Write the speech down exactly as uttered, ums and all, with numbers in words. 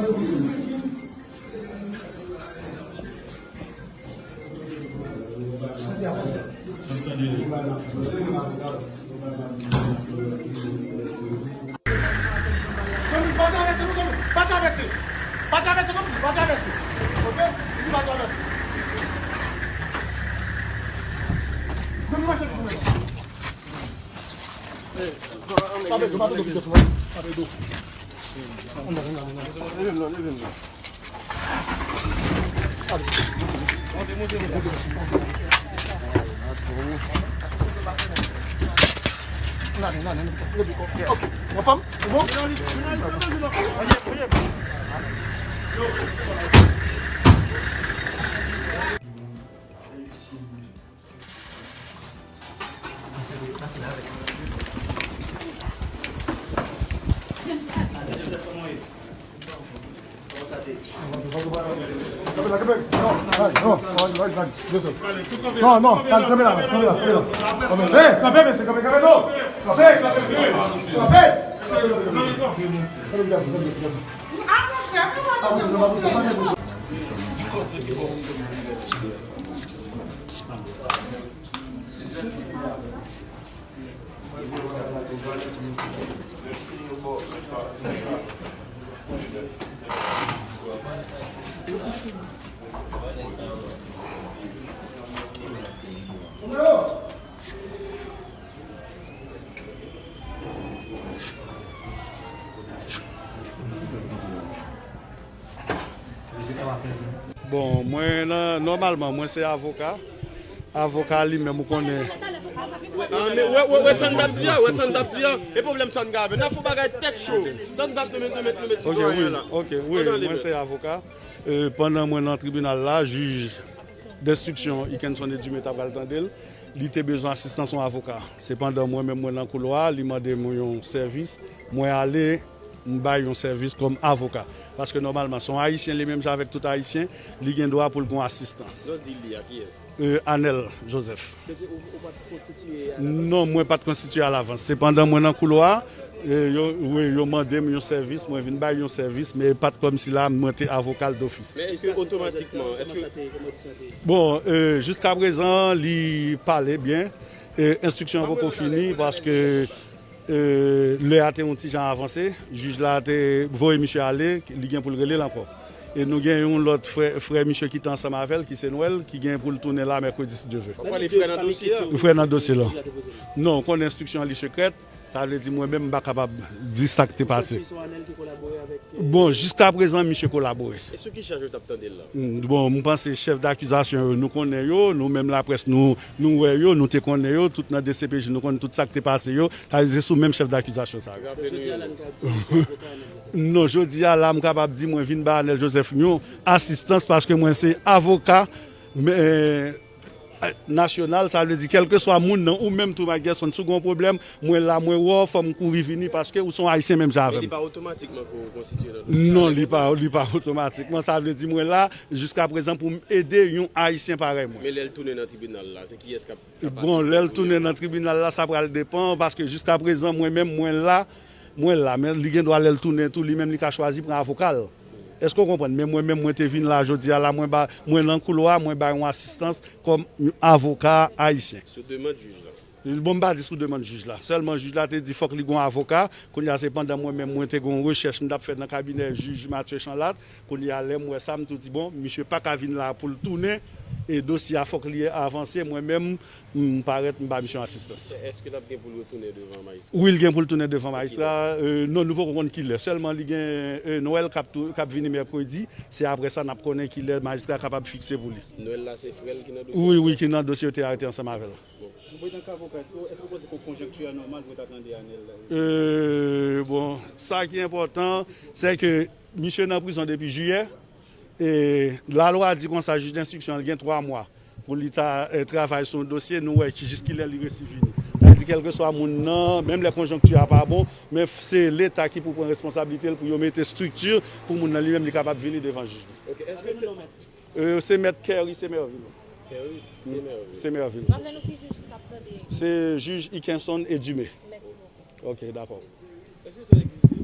Zanmi, pa travèse, non, zanmi. Pa travèse. Pa travèse, zanmi, pa travèse. Oke? Li di pa travèse. Zanmi, mache pou mwen. Tape do, pa tande videyo, non. Tape do. Leve m nan, leve m nan. Anfòm? Ou bon? Non, non, kanpe la, kanpe la, kanpe la. Hey, kanpe, mesye, kanpe, kanpe, non. Kanpe, kanpe, kanpe, kanpe. Bon, mwen nan, nòmalman, mwen se avoka. Avoka li menm, ou konnen. Ah, men wè, wè, wè sa n t ap di a, wè sa n t ap di a. E pwoblèm sa n gen avè l. N ap fè yon bagay tèt cho. Sa n t ap nou met, nou met, nou met sitwayen an la. Ok, wi, mwen se avoka. E, pandan mwen nan tribinal la, jij denstriksyon Ikenson Edumé ta pral tande l. Li te bezwen asistans yon avoka. Sepandan, mwen menm, mwen nan koulwa, li mande mwen yon sèvis. Mwen ale, m bay yon sèvis kòm avoka. Paske nòmalman, se yon Ayisyen, li menm jan avèk tout Ayisyen, li gen dwa pou l gen yon asistans. Non, di li a kiyès? Euh, Anel Joseph. Donk, se ou, ou pa t konstitiye alavans? Non, mwen pa t konstitiye alavans. Sepandan, mwen nan koulwa, e, yo, wi, yo mande m yon sèvis, mwen vin bay yon sèvis, men pa t kòmsi la, mwen te avoka l dofis. Men èske otomatikman, èske... Bon, euh, jiskaprezan, li pale byen. E, enstriksyon an poko fini, paske E, lè a te yon ti jan avanse, jij la te voye misye ale, li gen pou l rele l ankò. E nou gen yon lòt frè, frè misye ki te ansanm avè l, ki se Nwèl, ki gen pou l tounen la mèkredi, si Dye vle. W ap pale frè nan dosye a? Frè nan dosye la. Non, ou konnen enstriksyon an li sekrèt, sa vle di mwen menm m pa kapab di sa k te pase. Bon, jiskaprezan, misye kolabore. E sou ki chaj yo t ap tande l la? Mm, bon, m panse chèf dakizasyon yo, nou konnen yo, nou menm laprès, nou, nou wè yo, nou te konnen yo, tout nan D C P J, nou konn tout sa k te pase yo. Sa vle di se sou menm chèf dakizasyon sa yo. Non, jodi a la, m kapab di mwen vin ba Anel Joseph yon asistans paske mwen se avoka, men, nasyonal, sa vle di kèlkeswa moun nan ou menm tou, Mike Gerson, si w gen yon pwoblèm, mwen la, mwen wè w, fò m kouri vini paske ou se yon Ayisyen menm jan avè m. Men li pa otomatikman pou w konstitiye nan dosye a? Non, li pa, li pa otomatikman. Sa vle di mwen la, jiskaprezan, pou m ede yon Ayisyen parèy mwen. Men lè l tounen nan tribinal la, se kiyès k ap Bon, lè l tounen nan tribinal la, sa pral depann, paske jiskaprezan, mwen menm, mwen la, mwen la, men li gen dwa lè l tounen tou, li menm li ka chwazi pran avoka l. Èske w konprann? Men mwen menm, mwen te vin la jodi a la, mwen ba, mwen nan koulwa, mwen bay yon asistans kòm yon avoka ayisyen. Sou demann jij la? Bon, m pa di sou demann jij la. Sèlman jij la te di fòk li gen yon avoka. Kounye a, se pandan mwen menm, mwen te gen yon rechèch m t ap fè nan kabinè jij Mathieu Chanlat. Kounye a, lè m wè sa, m tou di, bon, misye pa ka vin la pou l tounen, e dosye a fòk li avanse, mwen menm, m parèt, m ba misye yon asistans. Èske l ap gen pou l retounen devan majistra? Wi, l gen pou l tounen devan majistra. Euh, non, nou poko konn kilè. Sèlman li gen, euh, Nwèl k ap tou, k ap vini mèkredi. Se apre sa n ap konnen kilè majistra kapab fikse pou li. Nwèl la, se frè l ki nan dosye? Wi, wi, ki nan dosye yo te arete ansanm avè l. Bon. Antanke avoka, èske, èske w panse ke konjonkti a nòmal pou yo ta tande Anel? Euh, bon, sa ki enpòtan, se ke misye nan prizon depi jiyè. E lalwa di konsa, jij denstriksyon an gen twa mwa pou li ta, eh, travay sou yon dosye, nou wè ki, jis kilè li resi vini. Sa vle Kèlkeswa moun nan, menm lè konjonkti a pa bon, men se Leta ki pou pran responsablite l pou yo mete estrikti pou moun nan li menm li kapab vini devan jij li. Ok, èske Euh, se mèt Kerry Semerville. Kerry Semerville. Semerville. Raple nou ki jij ki t ap tande. Se jij Ikenson Edumé. Mèsi bokou. Ok, dakò. Èske sa egziste?